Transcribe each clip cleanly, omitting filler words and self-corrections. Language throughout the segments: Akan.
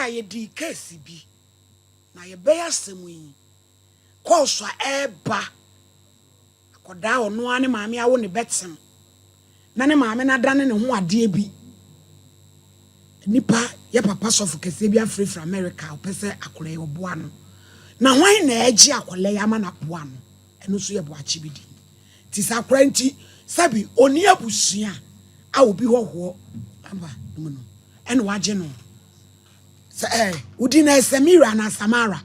Ɛnora yɛdii case bi na yɛbɛyɛ asɛm yi kɔɔso a ɛɛba akɔdaa ɔno ara ne maame awo ne bɛtem na ne maame no adane ne ho adeɛ bi. Nipa yɛ papa sɔfo kɛseɛ bi afirafira America a ɔpɛ sɛ akwadaa yi ɔboa no. Na hwan na ɛgye akwadaa yi ama no aboa no? Ɛno nso yɛ boakye bi din. Nti sɛ akwadaa nti sɛbi ɔni abusua a obi hɔhoɔ aba no mu no ɛna wagye no. Sɛ ɛɛ wodi na Samira anaa Samara?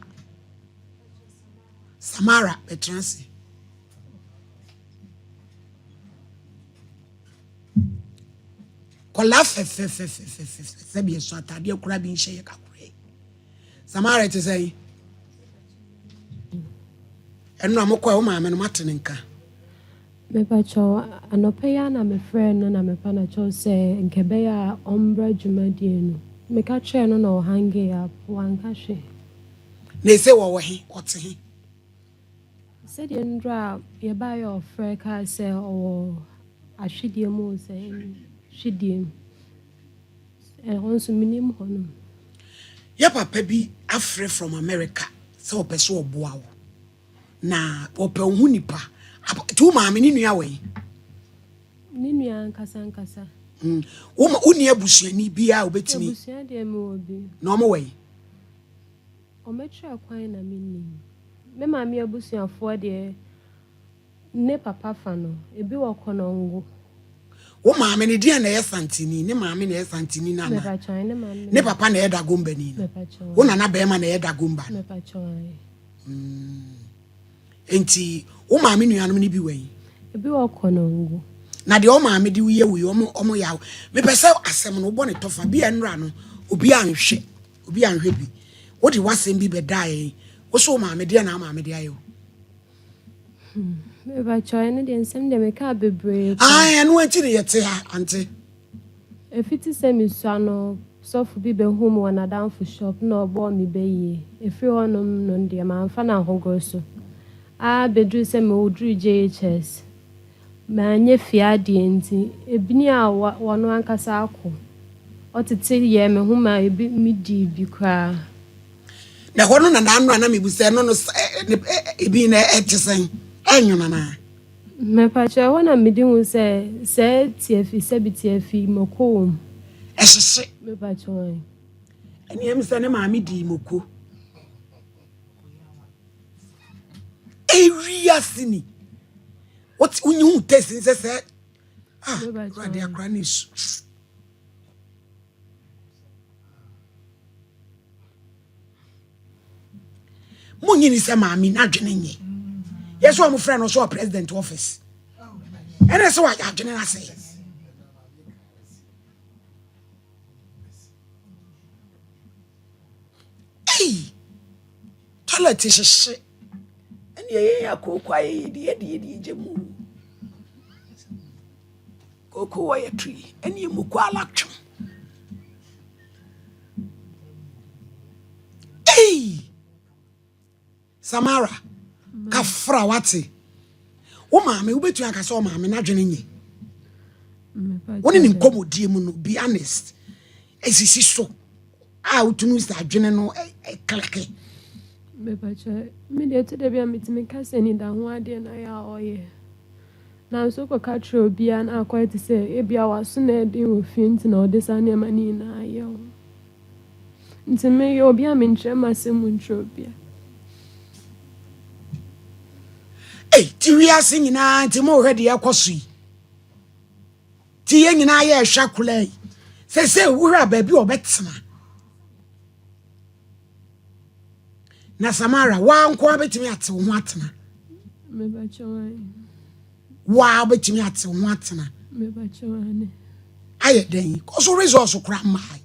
Samara bɛtena ase. Kɔla fɛfɛfɛfɛfɛ sɛbi ɛso ataadeɛ kora bi nhyɛ yɛ kakora yi. Samara te sɛ yi. Ɛno a mokɔ wo maame no mate ne nka. Mepakyɛw, anɔpa yi ara na mefrɛɛ no na mepa no kyɛw sɛ nka ɛbɛyɛ a ɔmbra dwumadie no. Meka kyerɛɛ no na ɔhangee up, wanka hwee. Na ese wɔwɔ he? Ɔte he? Sɛdeɛ nnora a yɛbaeɛ a ɔfrɛ kaa sɛ ɔwɔ ahwedeɛ mu o sɛ hwedeɛ mu. Ɛhɔ nso menim hɔ nom. Yɛ papa bi afrɛ from America sɛ ɔpɛ sɛ ɔboa wo na ɔpɛ wo ho nipa. Nti wo maame ne nua wɔ he? Ne nua ankasa ankasa. Wo ma wonni abusuani biara a obetumi. Abusua deɛ mewɔ bi. Na ɔmo wɔ he? Wɔbɛkyerɛ kwan na mennim. Me maame abusuafoɔ deɛ, ne papa fa no, ebi wɔ Konongo. Wo maame no, deɛn na ɛyɛ Santini? Ne maame na ɛyɛ Santini no anaa? Mepakyɛw, ne maame. Ne papa na ɛyɛ Dagombani no? Mepakyɛw. Wo nana bɛrima na ɛyɛ Dagomba no? Mepakyɛw. Enti, wo maame nuanom no bi wɔ yi? Ebi wɔ Konongo. Na deɛ wo maame de wo yɛ wo yi, wɔn wɔn yaw. Mepɛ sɛ asɛm no wobɔ ne tɔfa bi a nnora no obi anhwɛ. Obi anhwɛ bi. Wode w'asɛm bi bɛdaa yɛn. Wo so wo maame deɛ na wo maame de ayɛ wo. Mepakyɛw, ɛno deɛ nsɛm deɛ mekaa bebree kwa. Ae, ɛno nti ne yɛte ha, ante. Ɛfiti sɛ mesua no, sɔfo bi bɛhuu me wɔ n'adamfo shop na ɔbɔɔ me bayie. Ɛfiri hɔnom no deɛ mamfa no ahogoro so. Ara bɛduru sɛ meduruu JHS. Manyɛ fie adeɛ nti, ebini a wɔno ankasa akɔ. Ɔtete yɛɛ me ho ma ebi medii bi koraa. Na ɛhɔ no na n'ano a na mebu sɛ ɛno no ebi na ɛte sɛn? Ɛnwono anaa? Mepakyɛ ɛhɔ na mede hu sɛ sɛ tiafi sɛbi tiafi mako wɔ mu. Ɛhyehye. Mepakyɛ wɔn. Ɛne ɛm sɛ ne maame dii mako. Ewiase ni. Wote wonyi hu taste nsɛ sɛ ah awurade akora ne su. Munyi ni sɛ maame n'adwene nye. Yɛ sɛ wɔn frɛ no so wɔ president office. Ɛna sɛ wɔayɛ adwene n'ase. Ei! Toilet hyehye. Ɛne ɛyɛ yɛ akooko ayɛ yɛ deɛ deɛ deɛ gye mu. Kooko wɔ yɛ to yi ɛne emu kɔ ala twem. Ei! Samara, kafra wate. Wo maame wobɛtumi aka sɛ ɔmaame n'adwene nye. Wo ne ne nkɔmmɔdie mu no be honest. Esisi so a wotumi sɛ adwene no kleke. Mepakyɛ me deɛ ɛtɔ da bi a metumi ka sɛ nida ho adeɛ na yɛ a ɔyɛ. Nanso wokɔka kyerɛ obiara na akɔyɛ te sɛ ebia w'aso na ɛden wɔ fie nti na ɔde saa nneɛma no nyinaa yɛ wo. Nti meyɛ obi a menkyerɛ m'asɛm mu nkyerɛ obia. Ei, ti wiase nyinaa nti mo hwɛ deɛ ɛkɔ so yi. Ti yɛn nyinaa yɛ ɛhwɛ akwadaa yi. Sɛ wohwɛ a baabi a ɔbɛtena. Na Samara, waa nko ara bɛtumi ate wo ho atena. Waa bɛtumi ate wo ho atena. Ayɛ dɛn? Kɔ so resource kora mmaa.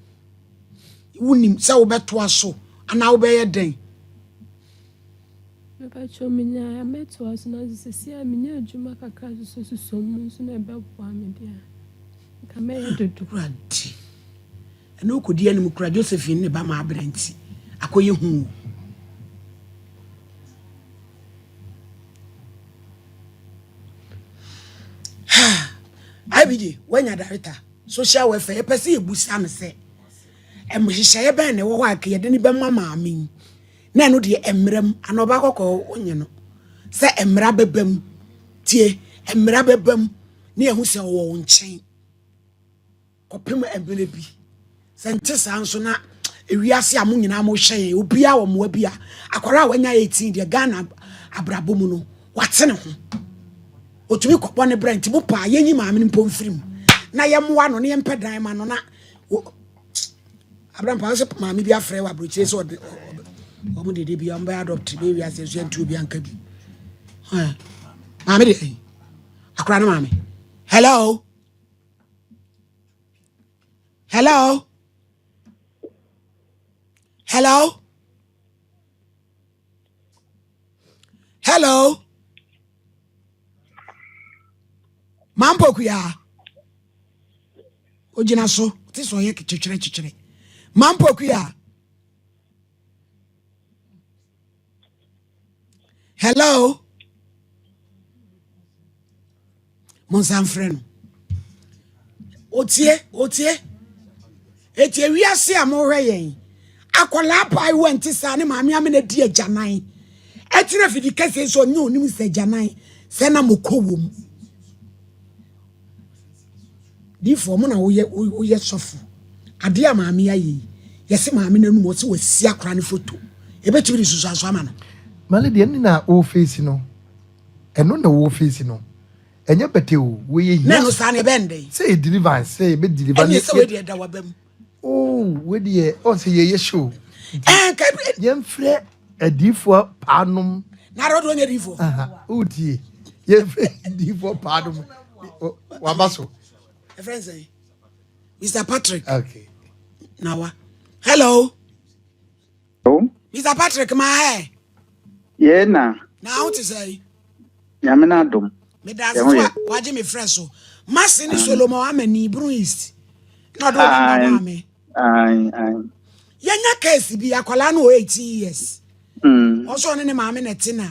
Wonim sɛ wobɛtoa so anaa wobɛyɛ dɛn? Mepakyɛw minyae a mɛtoa so nanso seesei a minya adwuma kakra susususuo mu nso na ɛbɛboa me deɛ a, nka mɛyɛ dodo. Awurade, ɛne wokɔdi anim kora Josephine ne ba ma abrɛ nti akɔyɛ hu o. IBJ, woanya director social welfare yɛpɛ sɛ yɛbusa no sɛ. Nhyehyɛeɛ bɛn na ɛwɔ hɔ a nka yɛde no bɛma maame yi na ɛno deɛ mmara mu anaa ɔbaa kɔkɔɔ wonye no sɛ mmara bɛba mu tie mmara bɛba mu ne yɛhu sɛ ɔwɔ wo nkyɛn kɔpem mmerɛ bi sɛ nte saa nso na ewiase a mo nyinaa mo hwɛ yɛn obiara wɔ mmoa bi a akwadaa a wanya 18 deɛ Ghana abrabɔ mu no wate ne ho otumi kɔbɔ ne brɛ nti mo paa yɛnyi maame no mpo mfiri mu na yɛmmoa no na yɛmpɛ dan ma no na Abrampa wo sɛ maame bi afrɛ wɔ aburokyire sɛ ɔde wɔn dede bi wɔn bɛyɛ adopt bɛ wiase nso yɛntu obi anka bi maame deɛ akora no maame hello hello hello hello mampokuya ogyina so te sɛ ɔyɛ kyekyerɛ kyekyerɛ mampokuya hello monsa mfrɛ no otie otie etie wiase a mohwɛ yɛn akwadaa paayewa nti saa ne maame amena di agyanan ɛkyerɛ fidi kɛseɛ sɛ ɔnyɛ onim sɛ agyanan sɛ na mokɔ wɔ mu difoɔ mo na woyɛ woyɛ sɔfo adeɛ a maame ayɛ yi yɛse maame no anum ɔsɛ wasi akora ne foto ɛbɛtumi de susuanso ama no Male deɛ ne na ɔfeesi no ɛno na wɔfeesi no ɛnyɛ bɛtɛ o wei yɛ na hia ɛno saa no ɛbɛn dɛn sɛ yɛ deliverance sɛ yɛbɛ deliver ɛne sɛ wei deɛ ɛda waba mu oh wei deɛ ɔn sɛ yɛyɛ show ɛnka yɛmfrɛ adiifoɔ paanom na adɔ deɛ ɔnyɛ difoɔ aha wotie yɛmfrɛ adiifoɔ paanom waba so ɛfrɛ nsɛn Mr. Patrick okay nawa hello Hello. Mr. Patrick ma ɛ Yee na. Na wo te sɛ Nyame no adom. Meda ase so a wagye me frɛ so. Mase ne Solomon Amani Brun East. Na ɔde wo namba maa me. Yɛnya case bi akwadaa no wɔ 18 years. Ɔsɛ ɔne ne maame na ɛte na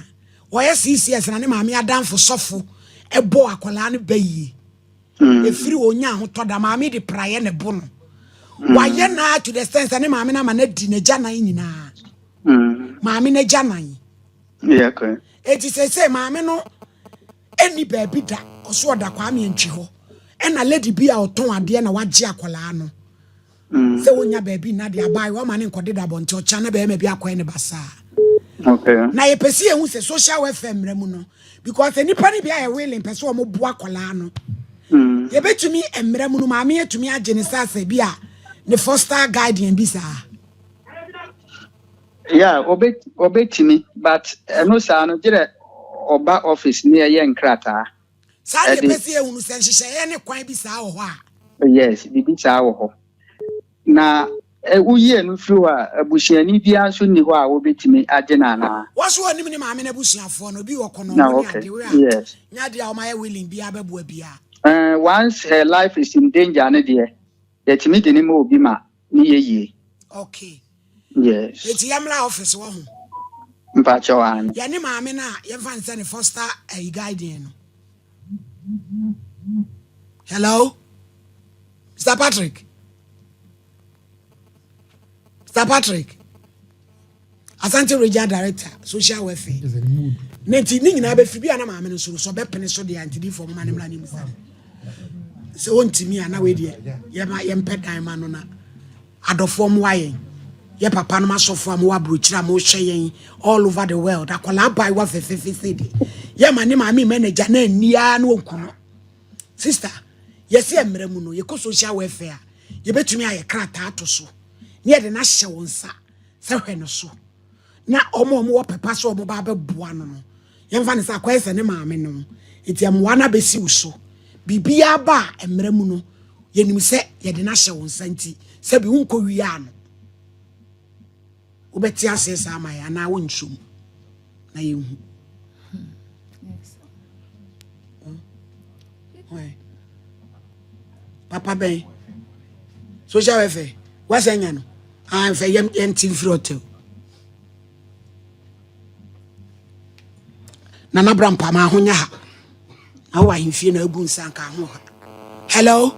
wɔyɛ 6 years na ne maame adamfo sɔfo ɛbɔ akwadaa no bɛyie. Ɛfiri ɔnya ahotɔ da maame de praeɛ na ɛbo no. Wayɛ naa to the extent sɛ ne maame no ama no adi n'agya nan nyinaa. Maame no agya nan. Eti seesei maame no ɛnni baabi da ɔso ɔda Kwame Antwi hɔ ɛna lady bi a ɔtɔn adeɛ na wagye akwadaa no sɛ wonya baabi nna deɛ abaayewa ɔma ne nkɔdeda abɔnten ɔkyena na bɛrima bi akɔyɛ ne basaa. Na yɛpɛ sɛ yɛhu sɛ social welfare mmara mu no because nnipa no bi ayɛ willing pɛ sɛ wɔn boa akwadaa no yɛbɛtumi mmara mu no maame atumi agye ne sɛ asɛ bi a ne foster guardian bi saa. Yeah, obetumi but ɛno saa no gyerɛ ɔba office ne ɛyɛ nkrataa. Saa deɛ pɛ sɛ yɛhunu sɛ nhyehyɛeɛ ne kwan bi saa wɔ hɔ a. Yes, biribi saa wɔ hɔ. Na woyie no firi hɔ a, abusuani biara nso nni hɔ a wobɛtumi agye no anaa? Wɔn nso wɔnim ne maame no abusuafoɔ no, obi wɔ kɔnɔ Na ne okay, adeɛ wei a yes. nyɛ adeɛ a wɔayɛ willing biara bɛboa biara. Once her life is in danger no deɛ, yɛtumi de ne ma obi ma ne yɛ yie. Okay. Yes. Eti yɛmmra office wɔ ho. Mpakyɛw aane. Yɛne maame no a yɛmfa no sɛ ne foster ayi guardian no. Hello? Mr. Patrick? Mr. Patrick? Asante Regional Director, Social Welfare. Ne nti ne nyinaa bɛfiri bi a na maame no nso no sɛ ɔbɛpene so deɛ nti difoɔ moma ne mmra ne musa no. Sɛ ɔntumi a na wei deɛ yɛma yɛmpɛ dan ma no na Adɔfoɔ mmoa yɛn. Yɛ papa nom asɔfoɔ a mowɔ abrokyire a mohwɛ yɛn all over the world. Akwadaa abaayewa fɛfɛɛfɛ sei deɛ yɛma ne maame mma n'agya na anni ara na ɔnku no. Sister, yɛse mmerɛ mu no yɛkɔ social welfare a yɛbɛtumi ayɛ krataa ato so na yɛde no ahyɛ wo nsa sɛ hwɛ no so. Na wɔn a wɔwɔ pɛpa sɛ wɔn ba abɛboa no no, yɛmfa no sɛ akɔyɛ sɛ ne maame no, nti mmoa no abɛsi wo so. Biribiara ba a mmerɛ mu no, yɛnim sɛ yɛde no ahyɛ wo nsa nti, sɛbi wonkɔ wia no. Wobɛte aseɛ saa ama yɛ anaa wonsom na yɛnhu. Papa bɛn social welfare wasɛ nya no amfɛ yɛnte mfiri hotel nana bra mpama ho nyɛ ha na wowɔ ahemfie na abu nsa nka ho ha. Hello.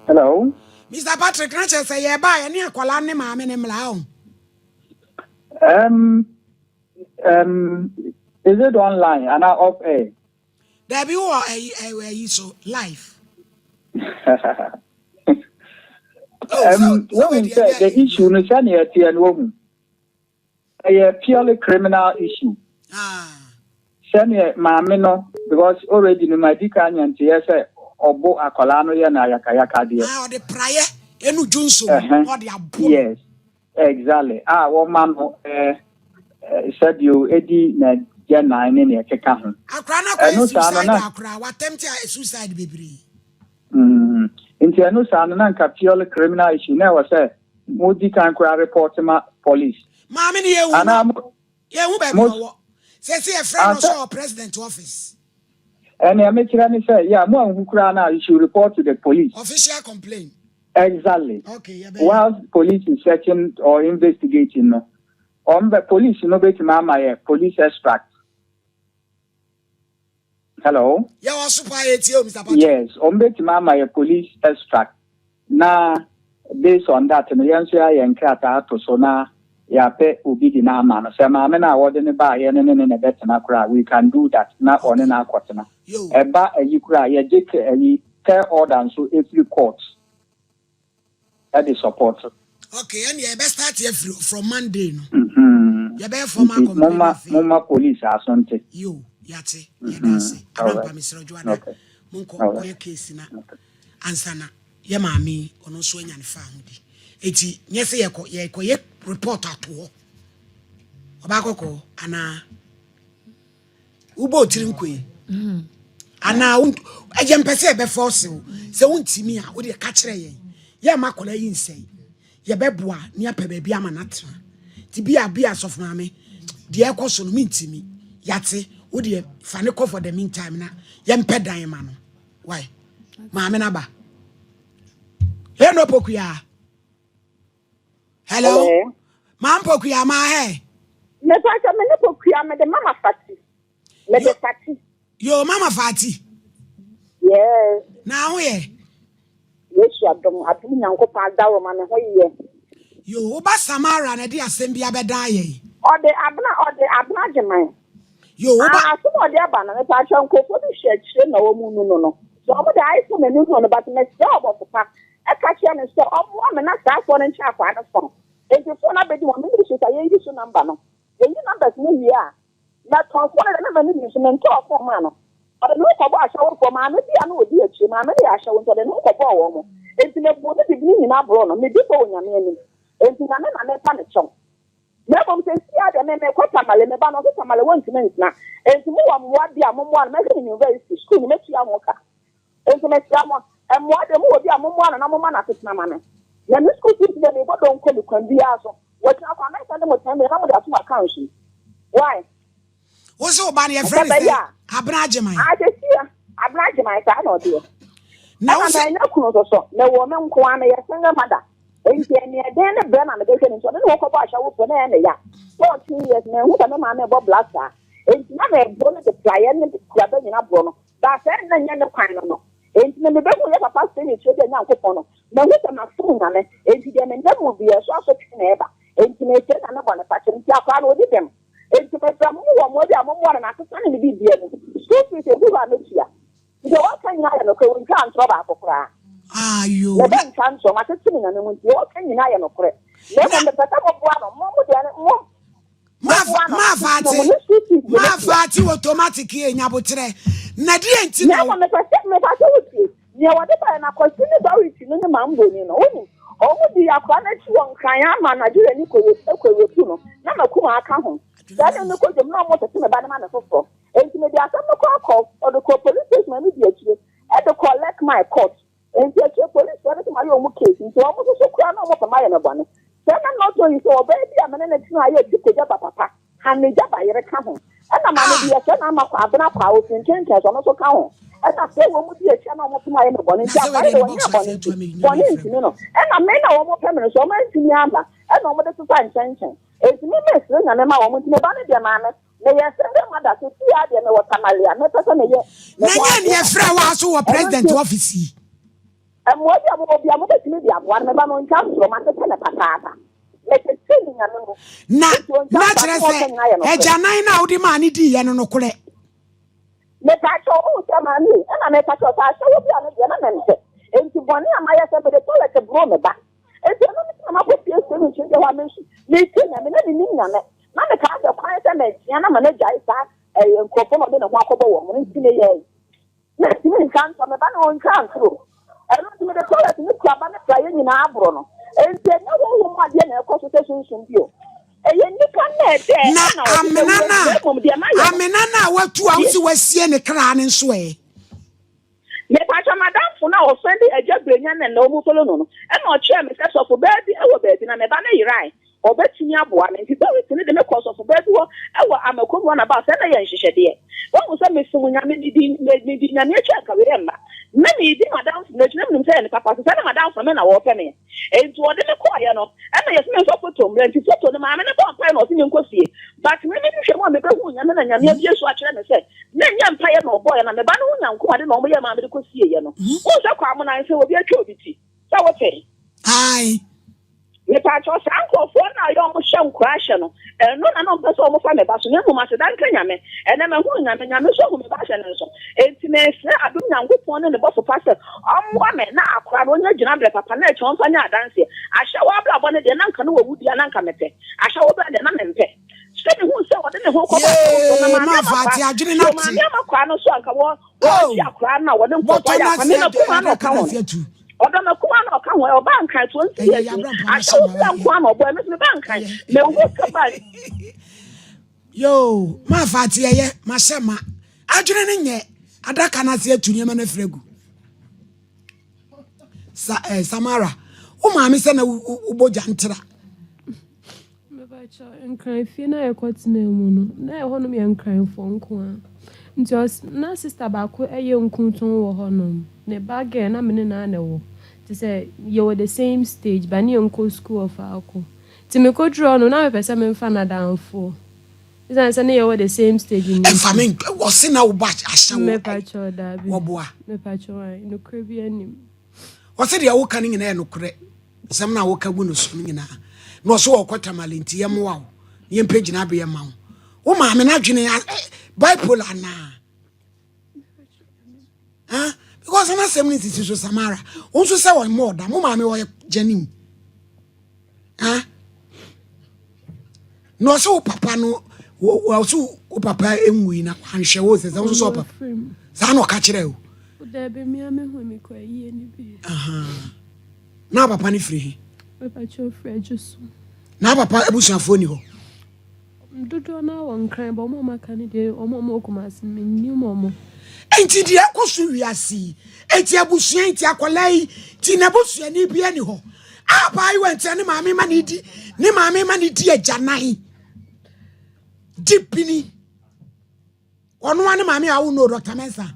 Hello. Mr. Patrick, na kyerɛ sɛ yɛba a yɛne akwadaa ne maame ne mmla o. Is it online and off air? Dabi wɔ ɛyi ɛyi so live. Oh, so wei Wohu deɛ sɛ ɛnyɛ the ɛyi issue bia. no sɛnea ɛteɛ no wohu. Ɛyɛ purely criminal issue. Ah. Sɛnea maame no because already no ma di kan nyanteɛ sɛ ɔbo akwadaa no yɛ no ayakayaka deɛ. Ah, ɔde praeɛ ɛnu dwonso mu Ɛhɛn. na ɔde abo no. Yes, exactly. A wɔma no sɛdeɛ edi na gye nan ne nea ɛkeka ho. Akwadaa no akɔyɛ Ɛno saa no suicide na akwadaa watɛmte a suicide bebree. Nti ɛno saa no na nka purely criminal issue na ɛwɔ sɛ mo di kan koraa report ma police. Maame no yɛhu no. Anaa mo Yɛhu baabi mo ɔwɔ. Sɛsɛ yɛfrɛ no asɛ sɛ ɔwɔ president office. Ɛnea mekyerɛ ne sɛ yeah, mo anhu koraa na you should report to the police. Official complaint. Exactly. Okay, yɛbɛyɛ. Whilst police is searching or investigating no, ɔmo bɛ police no betumi ama yɛ police extract. Hello? Yɛwɔ so paa yɛtie o Mr. Patrick. Yes, ɔmo betumi ama yɛ police extract na based on that no yɛn nso yɛayɛ nkrataa ato so na yɛapɛ obi di n'ama no. Sɛ maame no a wɔde ne baayɛ no ne ne na ɛbɛtena koraa, we can do that na ɔne Okay. no akɔtena. Yo. Ɛba ayi koraa yɛgye ayi care order nso efiri court ɛde support. Okay, ɛne yɛbɛ start afiri from Monday no. Yɛbɛyɛ formal Nti complaint momma afei. momma police aso nte. Yo, yate, yɛda ase. All Abrampa right. mesrɛ dwoada. Okay. Monkɔ All right. kɔyɛ case na Okay. ansa na yɛ maame yi ɔno nso anya ne fa ahodi. Eti nyɛ sɛ yɛkɔ yɛkɔyɛ report ato hɔ. Ɔbaa kɔkɔɔ anaa wobɔ otiri nkoe anaa ɛyɛ mpɛ sɛ yɛbɛfa ɔse wo sɛ wontimi a wode ka kyerɛ yɛn yɛ ma akwadaa yi nsɛe yɛbɛboa ne apɛ baabi ama no atena nti bia bia asɔfo maame deɛ ɛkɔ so no mentimi yate wodeɛ fa ne kɔ for the meantime na yɛmpɛ dan ma no why maame no aba ɛno Pokua. Hello. Hello. Maa Pokua maa hɛ. Mepa sɛ me ne Pokua mede mama Fati. Mede Yo. Fati. Yo, mama Fati. Yes. Na ho yɛ? Yesu adom adom Nyankopɔn adaworo ma me ho yɛ. Yo, woba Samara na de asɛm bi abɛdan yɛn. Ɔde Abena ɔde Abena Agyeman. Yo, woba. Ah, asɛm a ɔde aba no mepa kyɛ nkurɔfoɔ bi hwɛ akyire na wɔn mu nu no no. So ɔmo de ayɛ sɛ m'ani hu no but mesrɛ ɔbɔfo pa. Ɛka kyerɛ no sɛ ɔmmoa me na saa afoɔ no nkyɛn akwaa no phone. Enti phone abɛdi wɔn mene so sɛ yɛyi so number no. Yɛyi numbers no wie a mɛtɔn phone no de na m'ani bi so mentɔɔ phone maa no. Ɔde ne ho kɔbɔ ahyɛwofoɔ maame bi a na ɔdi akyire maame no yɛ ahyɛwo nti ɔde ne ho kɔbɔɔ wɔn mo. Enti mebu ne bibi ne nyinaa borɔ no medi fɔ wɔ Nyame anim. Enti Nyame na mepa ne kyɛw. Na mmom sɛ si adeɛ me mekɔ Tamale me ba no ɔso Tamale wɔntumi ntena. Enti mowɔ mmoa bi a mommoa no mɛhwɛ ne university school no mɛtua ho ka. Enti mesrɛ mo mmoa deɛ mowɔ bi a mommoa no na momma no asetena ma me. Na me school fees deɛ mebɔ dɔn me kwan biara so. Wɔgyina kwan mɛsɛn de mo 10 million na mode ato mo account mu. Why? Wo sɛ woba no yɛfrɛ Sɛ ne bɛyɛ sɛ a Abena Agyeman. ahwɛsia Abena Agyeman saa na ɔteɛ. Na wo Ɛna sɛ manya kunu nso so mewɔ me nko ara meyɛ single mother. Enti ɛneɛ den ne brɛ na mede hwɛ no nti ɔde ne ho kɔbɔ ahyɛwofoɔ na ɛyɛ me ya. 14 years manhu sɛ me maame bɔ black saa. Enti na mebɔ no de praeɛ ne kuraba nyina borɔ no. Baasa na nyɛ ne kwan no no. Enti na mebɛhu yɛ papa sɛ ne kyerɛ dɛ Nyankopɔn no. Mahu sɛ masom Nyame. Enti deɛ menam mu biara so asotwe na ɛba. Enti mesrɛ Nyame bɔ ne fakyɛ. Nti akwaraa no ɔdi dɛm. Enti mesrɛ mo wɔ mmoa bi a mommoa no na asesa ne ne biribia mu. School fees egu hɔ a metua. Nti wɔka nyinaa yɛ nokorɛ wɔntwa ntorɔ baako koraa. Ayo. Mebɛ ntwa ntorɔ matete me Nyame mu nti wɔka nyinaa yɛ nokorɛ. Na mmom mepɛ sɛ moboa no mo mo deɛ ne mo moboa no Ma asetena mu Fati ne school fees deɛ ma metua. Fati automatic yɛ nyabotrɛ na deɛ nti Na na mmom mepɛ sɛ mepɛ sɛ wotie nea wɔde baeɛ no Akwasi ne Dorothy no ne Mamboni no wonim ɔmo di akwaraa no akyi wɔ Nkran ama Nigeria ni kɔyɛpu no na makuma aka ho. Saa ne no kɔdwam na ɔmo tete me ba no ma me foforɔ. Enti mede asɛm no kɔ akɔ ɔde kɔ police station ma me di akyire ɛde kɔ Lekmai court. Enti akyire police foɔ no sɛ mayɛ ɔmo case nti ɔmo nso so koraa na ɔmo pɛ mayɛ me bɔne. Sɛ na not only sɛ ɔbaa bi a me ne ne tena ayɛ ti kogya ba papa Hanegya ba yere ka ho. Ɛna maame bi yɛfrɛ no ama kɔ Abena kɔ a ofi nkyɛnkyɛn so ɔno nso ka ho. Ɛna sɛ wɔn mu di akyi a na wɔn pɛ mayɛ me bɔne Na nti sɛ akwadaa wei deɛ deɛ ne wɔnyɛ box bɔne ase nti ato ame bɔne nnwom ntumi no. Ɛna me na wɔn pɛ me no so wɔn antumi aba ɛna wɔn de sesa nkyɛnkyɛn. Enti me mesrɛ Nyame ma wɔn nti me ba no deɛ maame meyɛ single mother sɛ fie adeɛ mewɔ Tamale a mepɛ sɛ meyɛ me Na ho nyɛ adeɛ neɛ kakra. frɛ wo a so wɔ Ɛno president nti office yi. Mmoa bi a mowɔ biara, mobɛtumi de aboa no. Me ba no, ɔntwa ntorɔ. Matete no papaapa. Metetee no Nyame mu. Na, Enti ɔntwa na ntorɔ. kyerɛ Asɛm a sɛ, ɔka nyinaa yɛ nokorɛ. agyanan no a wode maa no diiɛ no nokorɛ. Mepaakyɛw, wohu sɛ maame ei, ɛna meka kyerɛ wo sɛ ahyɛwo bi a no deɛ na mempɛ. Enti bɔne a mayɛ sɛ mede toilet boroo me ba. Enti ɛno nti na makɔ fie sie me nkyɛn hɔ a mensu. Metie Nyame, na mennim Nyame. Na mekaa sɛ kwan sɛ metea na ma no agyae saa ɛɛ nkurɔfoɔ na ɔde ne ho akɔbɔ wɔn no nti meyɛe. Mentumi ntwa ntɔ, me ba no ɔntwa ntoro. Ɛno nti mede toilet ne kuraba ne praeɛ nyinaa aboro no. Enti ɛnyɛ honhom mu adeɛ na ɛkɔ so sɛ sunsum bio. Ɛyɛ nnipa nnɛɛdɛɛ Na na wɔde amena bɛwura no mu, na mmom deɛ a, mayɛ no, amena no a watu a tie. wose wasie ne kra no nso ɛ? Mepakyɛ m'adamfo no a ɔsan di Agya Brenya na nnɛ wɔn follow no no ɛna ɔkyerɛɛ me sɛ sɔfo baa bi wɔ baabi na me ba no yerae ɔbɛtumi aboa me nti Dorothy no de me kɔɔ sɔfo baa bi hɔ wɔ Amakom runabout sɛ na yɛ nhyehyɛdeɛ wahu sɛ mesom Nyame medi medi Nyame akyi anka wei ɛmma na medi m'adamfo no akyi na menim sɛ yɛ ne papa so sɛ na m'adamfo no me na wɔpɛ me Enti wɔde me kɔeɛ no, ɛna yɛse memfa foto mmra, nti foto no maame no bɔɔ mpaeɛ na ɔse menkɔ fie, but me me hwehwɛ mu a mebɛhuu Nyame na Nyame abue so akyerɛ me sɛ na ɛnyɛ mpaeɛ na ɔbɔeɛ na me ba no ho nyanko ade na wɔyɛɛ maa mede kɔ sieɛ no. Wohu sɛ Kwamona nsɛ obi atwa obi ti, sɛ wote? Ae. Mepaakyɛw, saa nkorɔfoɔ no a ɔyɛ ɔmo hyɛ nkoraa hyɛ no, ɛno na na ɔmo pɛ sɛ ɔmo fa me ba so, na mmom aseda nka Nyame, ɛnɛ mahunu Nyame, Nyame nso ahu me ba ahyɛ ne nso, enti mesrɛ adom Nyankopɔn ne ne bɔfo pa sɛ ɔmmoa me na akora no ɔnya gyinabrɛ papa na akyire ɔmfa nyɛ adanseɛ. Ahyɛwo abrabɔ no deɛ na anka no wawu deɛ a na anka mepɛ, ahyɛwo bra deɛ na mempɛ. Sɛ mehuu sɛ ɔde ne ho rekɔbɔ ahyɛwofoɔ na Yee, Maame Mafa, Amakwa, te adwene no so ate. Maame Amakwa no nso anka wɔ Oh, wɔagye akora no a wɔde nkurɔfoɔ bɔtɔ ayɛ no akora, ase me na kumaa na adaka ɔka no ho ase no. atu. Ɔdɔ me kumaa na ɔka ho ɛ, ɔbaa nkran 20 Ɛyɛ years ni, yabra mpa mahyɛ ahyɛwo ma bra wayɛ. nko ara na ɔbɔ ɛ, me nso mebaa nkran, Ɛyɛ. mehu sɛ ba Yoo, Mafa ate ɛyɛ, mahyɛ ma. Adwene no nyɛ, adaka no ase atu nneɛma no afiri agu. Sa, eh, Samara, wo maame sɛ na wobɔ gya ntra. Mepakyɛw, Nkran fie no a yɛkɔtenaa mu no, na ɛhɔnom yɛ Nkranfoɔ nko ara. Nti ɔs na sista baako yɛ nku tɔn wɔ hɔnom. Ne ba girl, na me ne no ara na ɛwɔ. Te sɛ yɛwɔ the same stage, but ne yɛnkɔ sukuu wɔ faako. Nti mekɔduruu hɔ no, na mepɛ sɛ memfa no adamfoɔ. Esiane sɛ ne yɛwɔ the same stage no Ɛmfa nti. me nk ɔse na wo ba ahyɛ wo Mepakyɛw, daabi. wɔboa. Mepakyɛw, ae, nokorɛ biara nnim. Ɔse deɛ woka no nyinaa yɛ nokorɛ. Nsɛm no a woka gu no so no nyinaa. Na ɔse ɔkɔ Tamale nti yɛmmoa wo na yɛmpɛ gyinabeɛ ma wo. Wo maame no adwene bipolar anaa? Huh? Because na asɛm no nsisi so Samara. Wo nso sɛ ɔmmɔ ɔda. Mo maame ɔyɛ genuine. Huh? Na ɔsɛ wo papa no ɔsɛ wo papa nwui na wanhwɛ wo sɛ sɛ wo nso sɛ ɔpapa. Saa na ɔka kyerɛ wo. Dabi me a mehu me kɔ ayie no bi. Na papa no firi he? Papa kyɛ ofiri adwo so. Na papa abusuafoɔ ni hɔ? Dodoɔ no ara wɔ Nkran but wɔn a wɔaka no deɛ wɔn a wɔwɔ Kumasi no mennim wɔn. Enti deɛ ɛkɔ so wiase yi, enti abusua yi, nti akwadaa yi, nti n'abusuani biara ni hɔ. Abaayewa nti ne maame ma ne di, ne maame ma ne di agyanan, di bini. Ɔno ara ne maame a wo know Dr. Mensah.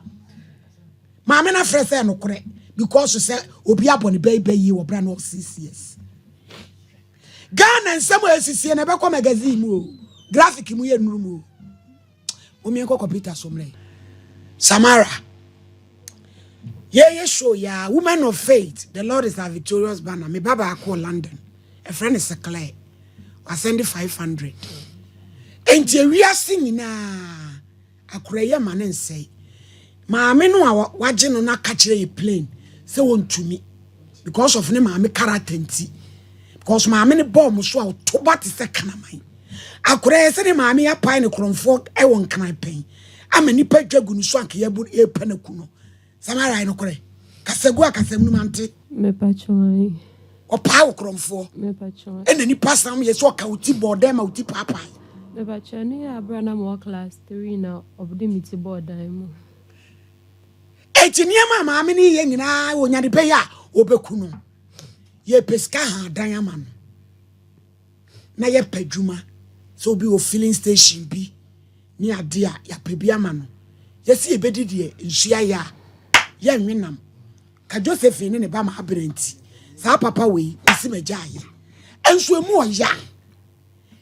Maame no afrɛ sɛ nokorɛ because sɛ obi abɔ ne bɛyi bɛyi wɔ bra no 6 years. Ghana nsɛm a ɛsisie na ɛbɛkɔ magazine mu o, graphic mu yɛ nnuru mu o. Momiɛnkɔ computer so mmerɛ. Samara. Yɛyɛ show ya Women of Faith, the Lord is our victorious banner. Me ba baako wɔ London. Ɛfrɛ no Seclair. Wasɛnde 500. Enti ewiase nyinaa akora yi ama ne nsɛe. Maame no a wagye no no aka kyerɛ yɛ plain sɛ wɔntumi because of ne maame character nti. Because maame no bɔɔ mo so a ɔto ba te sɛ kraman. Akora yɛ sɛ ne maame apae ne korɔmfoɔ wɔ nkran pɛn ama nipa dwa gu no so anka yɛbu yɛpɛ no aku no. Samara yɛ nokorɛ. Kasagu a kasam no mante. Mepakyɛw. Ɔpaa wo korɔmfoɔ. Mepakyɛw. Ɛna nipa sam yɛ sɛ ɔka wo ti bɔɔ dɛn ma wo ti paapae. Mepakyɛw no yɛ abere a na mewɔ class 3 na ɔde me ti bɔɔ dan mu. Enti nneɛma a maame no yɛ nyinaa ɔnya ne bɛyɛ a ɔbɛku no. Yɛpɛ sika ha dan ama no. Na yɛpɛ adwuma sɛ obi wɔ filling station bi ne ade a yɛapɛ bi ama no. Yɛsi yɛbɛdi deɛ nsuo ayɛ a yɛnwe nam. Ka Josephine ne ne ba ma abere nti saa papa wei mesi magya ayɛ. Nso emu ɔya.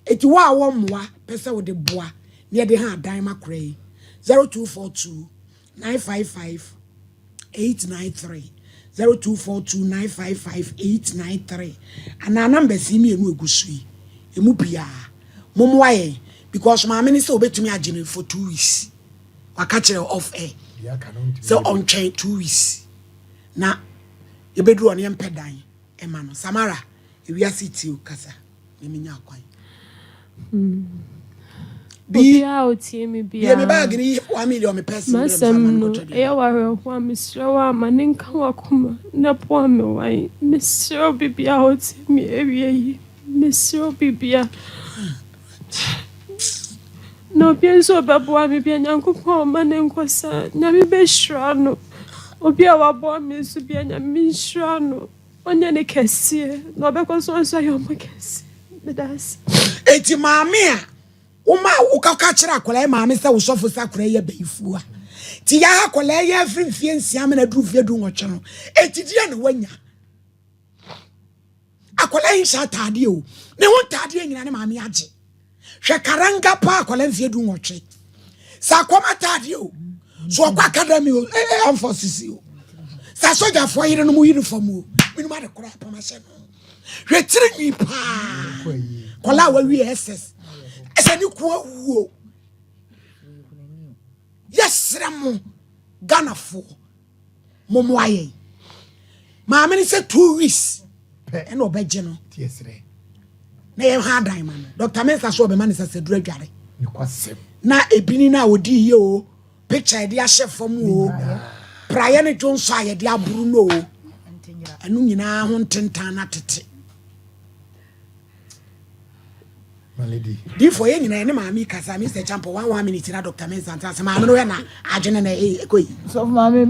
Eti wo a wɔ mmoa pɛ sɛ wode boa ne yɛde ha adan ma kora yi 0242 955 893. 0242955893 anaa numbers yi mmienu egu so yi emu biara mommoa yɛn because maame ne sɛ obetumi agye no for 2 weeks. Waka kyerɛ off air sɛ ɔntwɛn 2 weeks na yɛbɛduru ɔne yɛmpɛ dan ɛma no. Samara, ewiase tie o, kasa na menya akwan. Bi Obiara a otie me bie mi biara. Baagi ni 1 million mi pɛsi M'asɛm no, ɛyɛ wo awerɛhoɔ a, mesrɛ wo a ma ne nka w'akoma na boa me wan. Mesrɛ wo biribiara a wotie me awie yi. Mesrɛ wo biribiara. Na obi nso a ɔbɛboa me bia Nyankopɔn ɔmma ne nkɔ saa. Nyame bɛhyira no. Obi a waboa me nso bia Nyame nhyira no. Ɔnyɛ ne kɛseɛ na ɔbɛkɔ so nso ayɛ ɔmo kɛseɛ. Meda ase. Eti maame a woma wokaka kyerɛ akwadaa yi maame sɛ wosɔfo sɛ akwadaa yi yɛ bɛyifuo a ti yɛ akwadaa yi afiri mfie 6 ama na aduru mfie 18 no, eti deɛ na wanya akwadaa yi nhyɛ ataadeɛ o, ne ho ntaadeɛ nyina ne maame agye. Hwɛ karanga pa akwadaa mfie 18 sɛ akɔm ataadeɛ o, so ɔkɔ academy o, amfɔ sisi o, sɛ asogyafoɔ yere no mu uniform o, minum ade koraa apam ahyɛ no. Hwɛ tiri nwi paa kɔla a wawie ss ɛsɛ ne ko awuo. Yɛsrɛ mo Ghanafoɔ, mommoa yɛn. Maame no sɛ 2 weeks ɛna ɔbɛgye no na yɛha adan ma no. Dr Mensa so ɔbɛma no sɛsɛduru adware na ebini no a ɔdi yie o, picture yɛde ahyɛ fam o, praeɛ no dwo nso a yɛde aboro no o, ɛno nyinaa ho ntentan na tete. Difoɔ yɛ nyinaa ne maame kasa. Mr Champo, one one minute na Dr Mensa ntena sɛ maame no yɛ na adwene na ɛkɔ yi. Sɔfo maame.